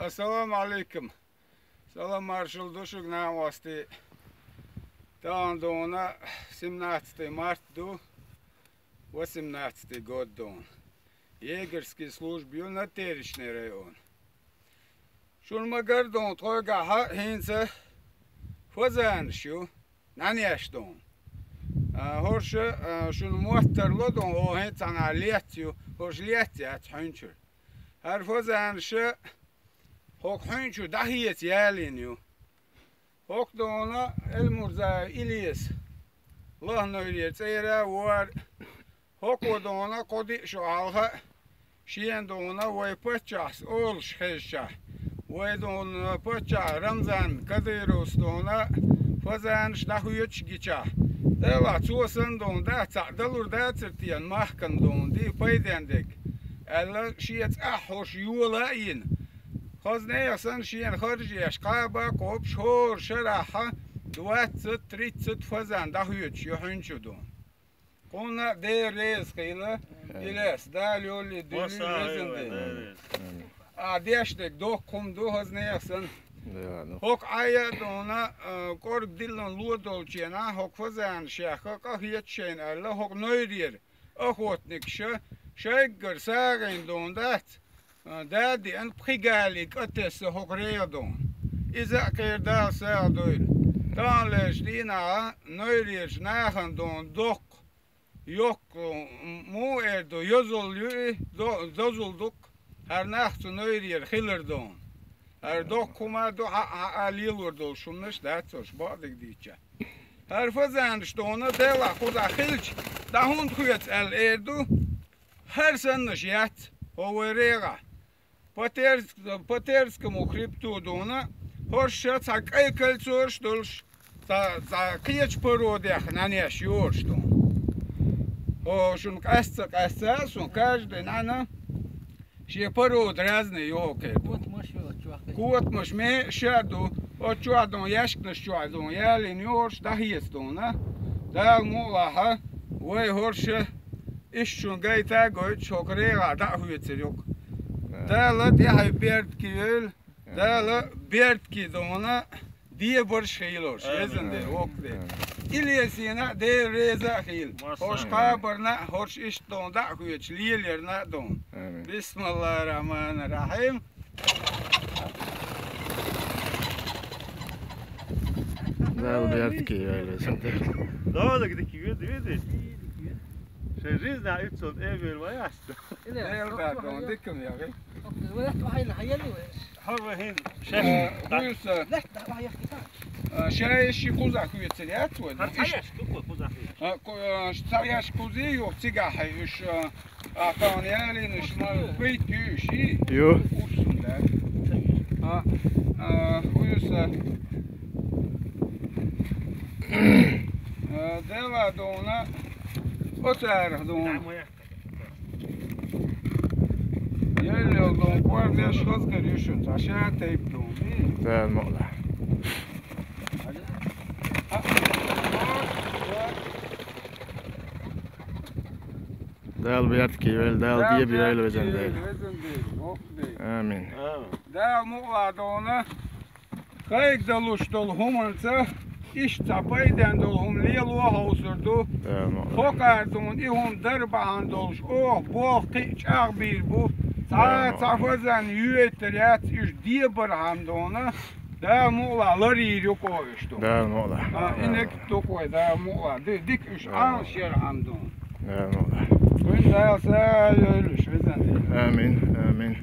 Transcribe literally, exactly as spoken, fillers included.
Ассаламу алейкум. Салам маршал ду шуьга, нанас. Тахана дуна семнадцатый март ду, восемнадцатый год дуна. Егерский служба ю Надтеречный район. Шуна ма-гарра дуна тхойгахьа хӀинца фазанаш ю, нанас дуна. А, хӀорш, а, шуна моттар ло дуна, о, хӀинца цхьана летта ю, хӀорш летта яц хьуьнчуьра. ХӀара фазанаша хӀокху хьуьнчу дӀахеца ялийна ю. ХӀокху дуна Эльмурзаев Илеса, Лахнойрера цӀера а вара. ХӀокхо дуна кхо-диъ шо хьалха а, шена дуна вай паччахьас олуш хезчахь, вай дуна паччахь Рамзан Кадыровс дуна фазанаш дӀахоьцуш гичахь, делахь цо санна дуна дац, цхьаъ далур дацара те махкана дуна, дий, пайденна дерг, аьлла, шен цӀахь хӀорш йола а йина. Хаза нехан санна шена харж еш, кхаба а кхобуш, хӀора шарахьа двадцать-тридцать фазан дӀахоьцуш ю хьуьнчу дуна. Кхунна а Дела реза хила, Илес, Дала йоллий дуьллий, везан Дела. А, деш дерг доккха хӀума ду хаза нехан санна. ХӀокху Ӏай а дуна, а, кӀорга диллина ло долчу хенахь, хӀокху фазанашех къа хеташ шайна аьлла, хӀокху Нойрера охотникаша шайггара сагӀина дуна дац, а, да а деана, пхи гали кӀа тесна хӀокху регӀа дуна. Иза а кхера Дала сагӀа дойла. Таханлерчу дийнахьа Нойрерчу нахана дуна доккха, йоккха, м-, муха эр ду, йозалла ю и, до-, дозалла ду-кх хӀара нах цу Нойрера хилар дуна. ХӀара доккха хӀума ду, хьаъа-хьаъа лелор долуш хӀуманаш дац уьш, бакъдерг дийцича. ХӀара фазанаш дуна делахь кхузахь хилча, дӀа хӀунда хоьцу аьлла эр ду, хӀара саннаш яц хӀо вай регӀахь. По Терск-, по Терскому хребту дуна, хӀорш цхьа кӀай кольцош долуш, цхьа, цхьа кхечу породех нанас ю хӀорш дуна. Хьо шуна къаьстца, къаьстца а, суна каждый нана шен порода разный ю хӀокхе ду. Котамаш ю оцу чохь. Котамаш меа ша а ду, оцу чохь дуна, яьшканаш чохь дуна, ялийна ю хӀорш дӀахеца дуна. Дала мукъалахьа, вай хӀорша иштта шуна гайта а гойтуш, хӀокху регӀахь дӀа а хоьцур ю-кх. Дала тӀаьхье беркате йойла, Дала беркате дуна, дебарш а хийла хӀорш, везан Дела, воккха Дела. Илесина а Дела реза а хийла. ХӀорш кхабарна а, хӀорш иштта дуна дӀа а хоьцуш, лелаярна а дуна. Амин. Бисмиллахир-рахманир-рахим. Дала беркате йойла, везан Дела. Дала дика йойла, видишь? Шайн жизнь а иццул эвел ваяс. Дела даккха, дика ма яхи. ХӀара вай хӀинца шаьш. Э, хӀуьйса. Э, шаьш ши кхузахь хӀоьцур яц вай? ХӀара цхьа яьшка ду кхузахь хӀоьцуш. Э, ку-, э, цхьа яьшка кхузий, юха цигахь уьш, э, а, тахана ялийнаш ма байтий уьш, и? Ю. Урсун дац. А, э, хӀуьйса. Э, дела дуна, оцарах дуна. Еллел дон кор деш хазгар ю шуна, цхьа ша тайп дон. Дала мукъалахь. Дала беркате йойла, Дала деба йойла, везан Дела. Амин. Дала мукъалахь дуна. Кхайга далуш долу хӀуманца иштта цхьа пайденна долу хӀума лело а хьовсур ду. Дала мукъалахь. Хокхара дуна и хӀума дара бахьана долуш, оха болх кхин а чӀагӀбийр бу. Цхьа а цхьа фазанна йойтар яц, уьш дебархьама дуна. Дала мукъалахь ларйийр ю-кх уьш ду. Дала мукъалахь. А, и некъ ду-кх вай, Дала мукъалахь. Ди-, дика уьш Ӏалашъярхьама дуна. Дала мукъалахь. Вайн Дала сагӀа йойла уьш, везан Дела. Амин, амин.